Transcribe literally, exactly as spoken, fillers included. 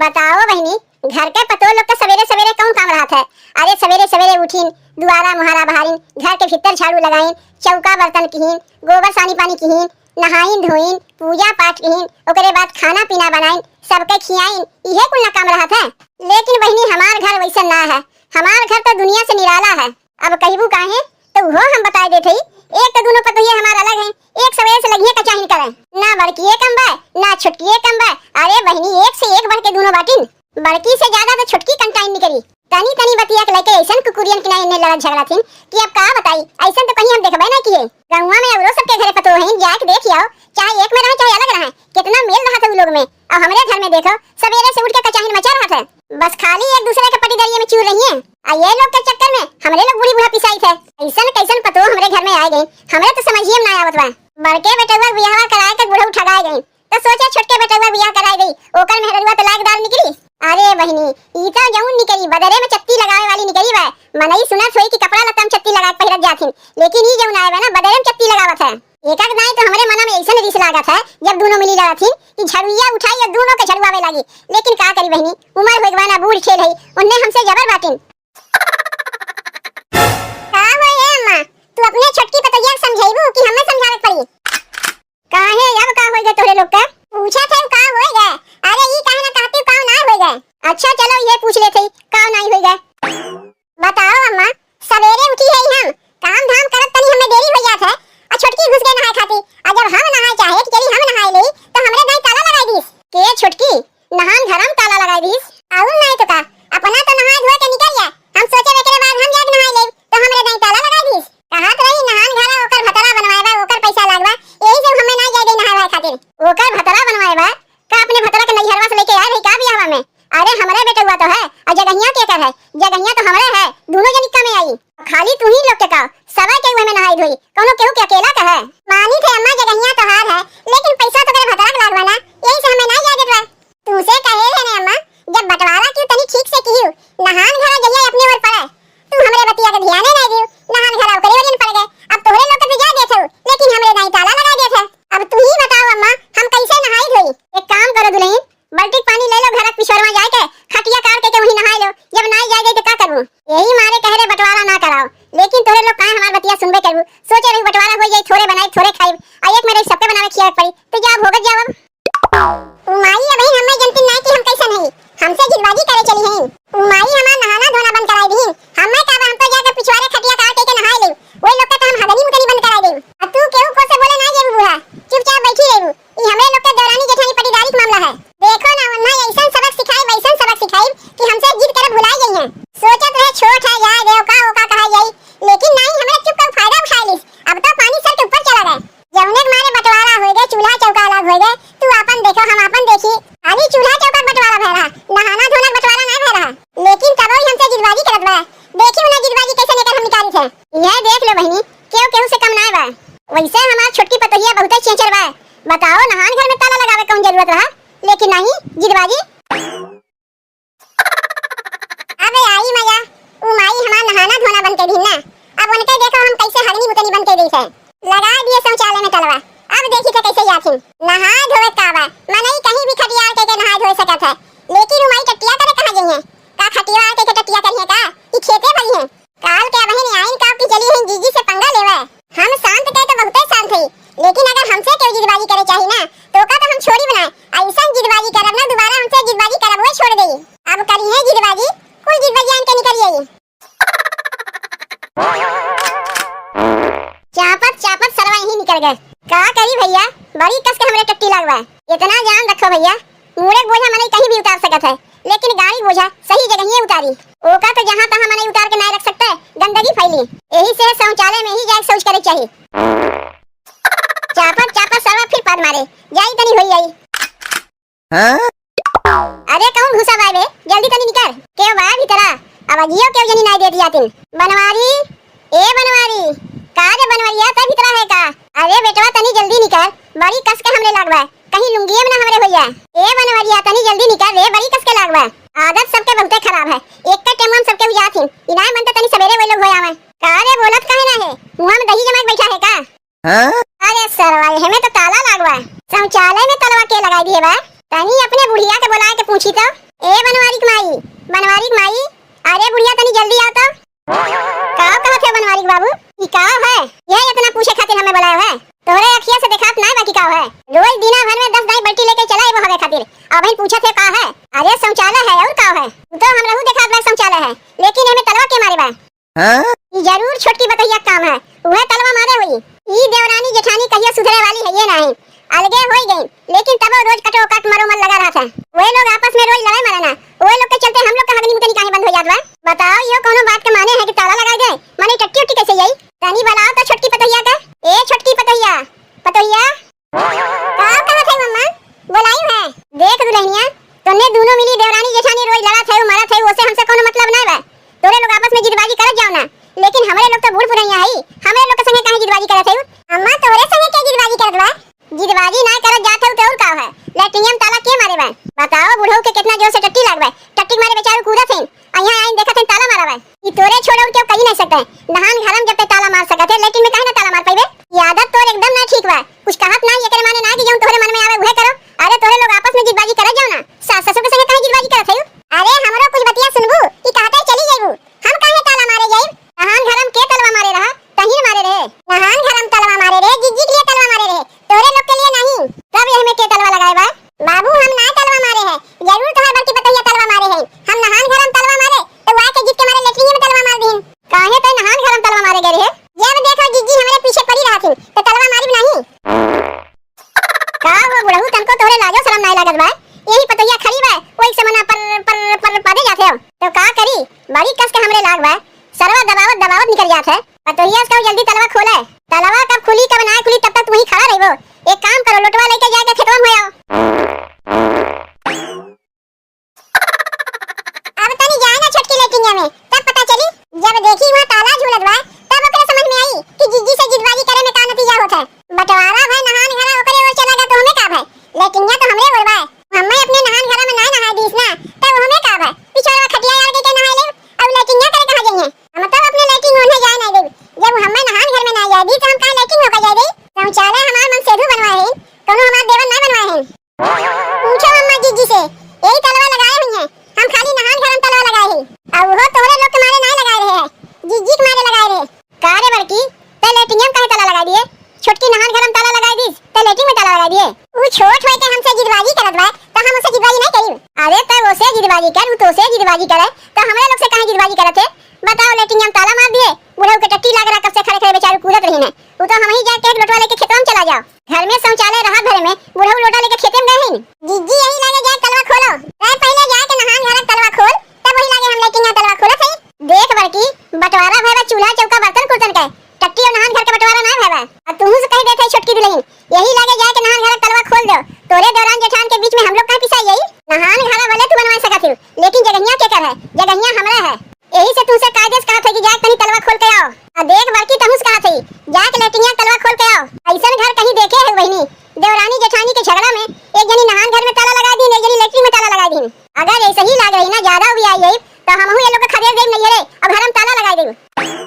बताओ बहिनी, घर के पतोह लोग के सवेरे सवेरे कौन काम रहत है? अरे सवेरे सवेरे उठिन, दुआरा मुहारा बहारिन, घर के भीतर झाड़ू लगाइन, चौका बर्तन किहिन, गोबर सानी पानी किहिन, नहाइन धोइन, पूजा पाठ किहिन, ओकरे बाद खाना पीना बनाइन, सबके खियाइन, इहे कुल ना काम रहत है। लेकिन बहिनी, हमार घर वैसन ना है, हमार घर तो दुनिया से निराला है। अब कहिबू काहे, तो उहो हम बताए देत हई। एक तो दुनो पतोहिया हमार अलग हैं, एक सवेरे से लगिए कचाहिन करे। ना बड़किए कम बा, ना छोटकिए कम बा। अरे बहिनी, एक से एक बढ़ के दुनो बाटिन। बड़की से ज्यादा तो छोटकी कंटाइन निकरी। तनी तनी बतिया के लेके ऐसन कुकुरियन की नाई इन्हें लड़त झगड़ा थिन कि अब का बताई, ऐसन तो कहीं हम देखबे ना किए। गौवा में औरो सबके घरे पतोह हैं, जाके देख आओ, चाहे एक में रहे चाहे अलग रहे, कितना मेल रहा था उ लोग में। और हमरे घर में देखो, सवेरे से उठ के कचाहिन मचा रहा था। बस खाली एक दूसरे के पटीदारिये में चूर रही हैं। आ ये लोग के चक्कर में हमरे लोग बूढ़ी बूढ़ा पिसाई थे। ऐसन कैसन पतोह हमरे घर में आए गई, हमरे तो समझिए में ना आवत बा। बड़के बेटवा बियाहवा कराए के बूढ़ऊ ठगाए गई, तो सोचे छोटके बेटवा बियाह कराए गई, ओकर मेहररुआ तो लायकदार निकली। अरे बहिनी, ई तो जौन निकली, बदरे में चत्ती लगावे वाली निकली बा। मनई सुनत होई कि कपड़ा लत्ता में चत्ती लगा के पहिरत जाथिन, लेकिन ई जौन आए बा ना, बदरे में चत्ती लगावत है। एक आध नाई तो हमरे मना में ऐसन रिस लागत है, जब दुनो मिली लड़थिन कि झड़ुइया उठाई और दुनो के झड़ुआवे लागी। लेकिन का करी बहिनी, उमर होइगवा ना, बूढ़ ठेल है, उन्ने हमसे जबर बाटिन। का हो ए अम्मा, तू अपने छोटकी पतोहिया के समझाइबू कि हमें समझावे के पड़ी? काहे, अब का होइगा तोहरे लोग के? पूछा थे का होइगा? अरे ई कहना कहती का ना होइगा? अच्छा चलो ये पूछ लेते, का नाई होइगा? बताओ अम्मा, सवेरे उठी है हम, काम धाम करत तनी हमें देरी हो जात है, और छोटकी घुस गए नहाए खाती, और जब हम नहाए चाहे कि चली हम नहाए ले, तो हमरे दाई ताला लगाई दीस। के छोटकी नहान घर में ताला लगाई दीस? और नहीं तो का, अपना तो नहाए धोए के निकल गया, हम सोचे एकरे बाद हम जाके नहाए ले, तो हमरे दाई ताला लगाई दीस। कहत रही नहान घर ओकर भतरा बनवाए बा, ओकर पैसा लागबा, यही से हमें नहीं जाए दे नहाए खातिर। ओकर भतरा बनवाए बा? का अपने भतरा के नैहरवा से लेके आए रही का बियाहवा में? अरे हमरे बेटउआ तो है, और जगहिया केकर है? जगहिया तो हमरे है, दुनो जनी का में आई। खाली तू ही लोग के का, सबै केहू में नहाई धोई, कौनो केहू के अकेला का है? मानी थे अम्मा जगहिया तोहार है, लेकिन पैसा तो तेरे भतरा के लागबा ना, यही से हमें नहीं जाए देत बा। तुमसे कहे रहे ने अम्मा, जब बंटवारा किहू तनी ठीक से किहू, नहान घर जहिया अपने ओर पड़े, तू हमरे बतिया के ध्याने नहीं दियो, नहान घर ओकरे ओरियन पड़ गए। अब तोहरे लोग के तो जाए देत हो, लेकिन हमरे नहीं ताला लगा देत है। अब तू ही बताओ अम्मा, हम कैसे नहाई धोई? एक काम करो दुल्हन, बाल्टी के पानी ले लो, घर के पिछोर में जाए के खटिया काट के, के वहीं नहाए लो। जब नाई जाए गई तो का करबू? यही मारे कह रहे बंटवारा ना कराओ, लेकिन तोहरे लोग काहे हमार बतिया सुनबे करबू? सोचे रही बंटवारा हो जाई, थोड़े बनाई थोड़े खाई, आ एक में रही सबके बनावे खियावे पड़ी। तो जा भोगत जाओ अब। उ माई अबहिन हमें जनती ना कि हम कैसन हई, हमसे जिदबाजी करे चली हई। उ माई हमार नहाना धोना बंद कराई दीन। हमें का बा, हम तो जाके पिछवारे खटिया काट के नहाए लेब। वही लोग के तो हम हगनी मुतनी बंद कराई देब। आ तू केहू को से बोले ना जेबू बूढ़ा, चुपचाप बैठी रहबू। ई हमरे लोग के देवरानी जेठानी पटीदारी के मामला है। देखो ना वन्ना ऐसन सबक सिखाई, वैसन सबक सिखाई कि हमसे जिद करे भुलाई गई हैं। सोचत रहे छोट है, जाए दे, ओका ओका कहा जाई, लेकिन नहीं, हमरे चुप का फायदा उठा लिस। अब तो पानी सर के ऊपर चला गए। जौने के मारे बंटवारा होई गए, चूल्हा चौका अलग होई गए, तू आपन देखो, हम आपन देखी। खाली चूल्हा चौका के बंटवारा भय रहा, नहाना धोना के बंटवारा ना भय रहा। लेकिन तबो ही हमसे जिदबाजी करत बा। देखी उन्हें जिदबाजी कैसे लेकर हम निकाली थे। यह देख लो बहिनी, केहू केहू से कम ना बा। वैसे हमार छोटकी पतोहिया बहुते चेचर बा। बताओ, नहान घर में ताला लगावे कौन जरूरत रहा? लेकिन नहीं, जिदबाजी। अबे आई मजा, उ माई हमार नहाना धोना बंद कर दीन ना। अब उनके देखो हम कैसे हगनी मुतनी बंद कर दी है। लगा दिए शौचालय में तलवा। अब देखी थे कैसे आथिन। नहा धोवे का बा, मनई कहीं भी खटियार के, के नहा धोए सकत है, लेकिन उ माई टट्टिया करे कहाँ गई है? का खटियार के, के टट्टिया करी है का? ई खेते भरी है। काल के अबहिन आइन का कि चली हई जीजी से पंगा लेवे। हम शांत के तो बहुते शांत हई, लेकिन अगर हमसे केहू जिदबाजी करे चाही ना, तो ओका तो हम छोड़ी बनाए। ऐसन जिदबाजी करब ना, दोबारा हमसे जिदबाजी करब, वो छोड़ देई। अब करी है जिदबाजी, कुल जिदबाजी आन के निकल जाई। चापत चापत सरवा यहीं निकल गए। का करी भैया, बड़ी कस के हमरे टट्टी लागवा। इतना जान रखो भैया, मूड़े के बोझा मनई कहीं भी उतार सकत है, लेकिन गाड़ी के बोझा सही जगहिए उतारी। ओका तो जहाँ तहाँ मनई उतार के नाय रख सकते, गंदगी फैली। यही से शौचालय में ही जाके शौच करे के चाही। चापत चापत सरवा फिर पाद मारे, जाई तनी होई आई। हाँ? अरे कौन घुसा बाय बे, जल्दी तनी निकर। केव बा भीतरा? आवाजियो केव जनी नाय देत जातिन। बनवारी, ए बनवारी, का रे बनवरिया, तै भीतरा है का? अरे बेटवा तनी जल्दी निकर, बड़ी कस के हमरे लागबा, कहीं लुंगिये में ना हमरे होइया। ए बनवरिया तनी जल्दी निकर रे, बड़ी कस के लागबा। आदत सबके बहुते खराब है, एक के टेम में सबके उजात हिन, इनाय मन तो तनी सवेरे वही लोग हो आवे। का रे बोलत काहे ना है, मुँह में दही जमा के बैठा है का? हाँ? अरे सरवा, एहमे तो ताला लागवा। शौचालय में तालवा के लगाई दिए बा? तनी अपने बुढ़िया के बुलाए के पूछी तो। ए बनवारी क माई, बनवारी क माई, अरे बुढ़िया तनी जल्दी आव तो। काव कहत है बनवारी क बाबू? ई काव है? यह इतना पूछे खातिर हमें बुलायो है? तोहरे अखिया से देखात नाय बा कि काव है? रोज दिना भर में दस दाई बाल्टी लेके चला आइबो हवे खातिर, अबहिन पूछत है का है? अरे शौचालय है और काव है? उ तो हमरहू देखात बा शौचालय है, लेकिन एमे तलवा के मारे बा? हाँ? ई जरूर छोटकी पतोहिया क काम है, उहे तलवा मारे होई। ई देवरानी जेठानी कहियो सुधरे वाली हइये नाहीं, अलगे होई गई, लेकिन तबो रोज कटो कट मरो मर लगा रहत है। वे लोग आपस में रोज लड़े मरे ना, वे लोग के चलते हम लोग का हगनी मुतनी काहे बंद हो जात बा? बताओ, यो कौनो बात के माने है कि ताला लगाई दे? माने टट्टी उट्टी कैसे आई? तनी बुलाओ तो छोटकी पतोहिया का। ए छोटकी पतोहिया, पतोहिया। का कहत है मम्मा? बोलायू है? देख दुल्हनिया, तोहने दूनो मिली देवरानी जेठानी रोज लड़त है, मरत है, ओसे हमसे कौनो मतलब ना बा। तोरे लोग आपस में जिदबाजी करत जाओ ना, लेकिन हमरे लोग तो बूढ़ पुरैया है, हमरे लोग के संगे काहे जिदबाजी करत है? अम्मा, तोरे संगे के जिदबाजी करत बा? जिदबाजी ना करत जात है तो और का है? लैट्रिनिया में ताला के मारे बा? बताओ, बुढ़ऊ के कितना जोर से टट्टी लाग बा, टट्टी के मारे बेचारू कूदत हैं, आ यहाँ आइन देखत हैं ताला मारा बा। ई तोरे छोड़ और केहू कही नहीं सकते। नहान घर में जब ते ताला मार सकत है, लेकिन में काहे ना ताला मार पाइबे? ये आदत तोर एकदम ना ठीक बा। कुछ कहत ना, एकरे माने ना कि जौन तोहरे मन में आवे उहे करो। अरे तोहरे लोग आपस में जिदबाजी करत जाओ ना। सास ससुर के संगे काहे जिदबाजी करत है? अरे हमरो कुछ बतिया सुनबू कि कहते चली जाइबू? हम काहे ताला मारे जाइब? नहान घर में के तलवा मारे रहा? तहीं मारे रहे। नहान घर में तलवा मारे रहे, जिज्जी के लिए तलवा मारे रहे, तोहरे लोग के लिए नहीं। तब यह में के तलवा लगाए बा? बाबू हम ना तलवा मारे है, जरूर तोहार बड़की पतोहिया तलवा मारे है। हम नहान घर में तलवा मारे तो वाह के जीत के मारे लेटरिन में तलवा मार दीन। काहे तै नहान घर में तलवा मारे गए रहे? जब देखो जिज्जी हमरे पीछे पड़ी रहत ही तो तलवा मारी नहीं। का हो बुढ़ऊ, तनको तोहरे लाजो शरम नाय लागत बा? यही पतोहिया खड़ी बा, वही से मना पर पर पर पादे जाते हो। तो का करी, बड़ी कस के हमरे लाग बा, सरवा दबावत दबावत निकल जात है। पतोहिया से कहो जल्दी तलवा खोले। तलवा कब खुली कब ना खुली तब तक तू ही खड़ा रहिबो। एक काम करो, लोटवा लेके जाके खेतवा में हो आओ। अब तनी जाए ना छोटकी लेटिंगे में, तब पता चली। जब देखी वहाँ ताला झूलत बा, तब ओकरे समझ में आई कि जिज्जी से जिदबाजी करे में का नतीजा होत है। बंटवारा भय नहान घरा ओकरे ओर चला गया तो हमें का भय? लेटिंगे तो हमरे ओर बा। हमें अपने नहान घरा में ना नहाए दीस ना, तब हमें का भय? पिछोरवा खटिया यार के, के नहाए ले, अब लेटिंगे करे कहाँ जाइए? हम तब अपने लेटिंग ओन्हे जाए ना देब। जब हमें नहान घर में ना जाए दी, तो हम काहे लेटिंग होकर जाए दे? शौचालय हमार मन सेधु बनवाए हैं, कोनो हमार देवर ना बनवाए हैं। पूछो अम्मा जिज्जी से, यही तलवा लगाए हुई हैं। हम खाली नहान घर में तलवा लगाए हैं। और वो तोहरे लोग के मारे ना लगाए रहे हैं, जिज्जी के मारे लगाए रहे। का रे बड़की, तै लेटिंग में काहे ताला लगाए दिए? छोटकी नहान घर में ताला लगाए दीस, तै लेटिंग में ताला लगाए दिए। वो छोट होए के हमसे जिदबाजी करत बा, तो हम उसे जिदबाजी नहीं करी। अरे तै उसे जिदबाजी कर, वो तो उसे जिदबाजी करे, तो हमरे लोग से काहे जिदबाजी करत है? बताओ, लेटिंग में ताला मार दिए, बुढ़ऊ के टट्टी लाग रहा, कब से खड़े खड़े बेचारू कूदत रही ने। वो तो हम ही जाके लोटवा लेके खेतवा में चला जाओ। घर में शौचालय रहत भरे में बुढ़ऊ लोटा लेके खेते में गए हैं। जिज्जी यही लगे जाए तलवा खोलो। ए, पहले जाके नहान घर तलवा खोल, तब वही लगे हम लेके यहाँ तलवा खोलत है। देख बड़की, बंटवारा भय बा चूल्हा चौका बर्तन कुर्तन के, टट्टी और नहान घर के बंटवारा ना भय बा। और तुहू से कही देत है छोटकी दुल्हन, यही लगे जाके नहान घर तलवा खोल दो। तोरे देवरान जेठान के बीच में हम लोग काहे पिसाई जाई? नहान घर भले तू बनवा सकत हो, लेकिन जगहिया के कर है? जगहिया हमरा है। यही से तुमसे कायदे से कहत है कि जाके तनी तलवा खोल के आओ। आ देख बड़की, तहूँ से कहत है, जाके लेटिंगिया तलवा खोल के आओ। ऐसन घर कहीं देखे है बहिनी? देवरानी जेठानी के झगड़ा में एक जनी नहान घर में ताला लगा दीन, एक जनी लेटरिन में ताला लगा दीन। अगर ऐसे ही लाग रही ना, ज्यादा उबियाई है, तो हमहू ये लोग के खदेड़ देब नैहरे, अब घर में ताला लगा देब।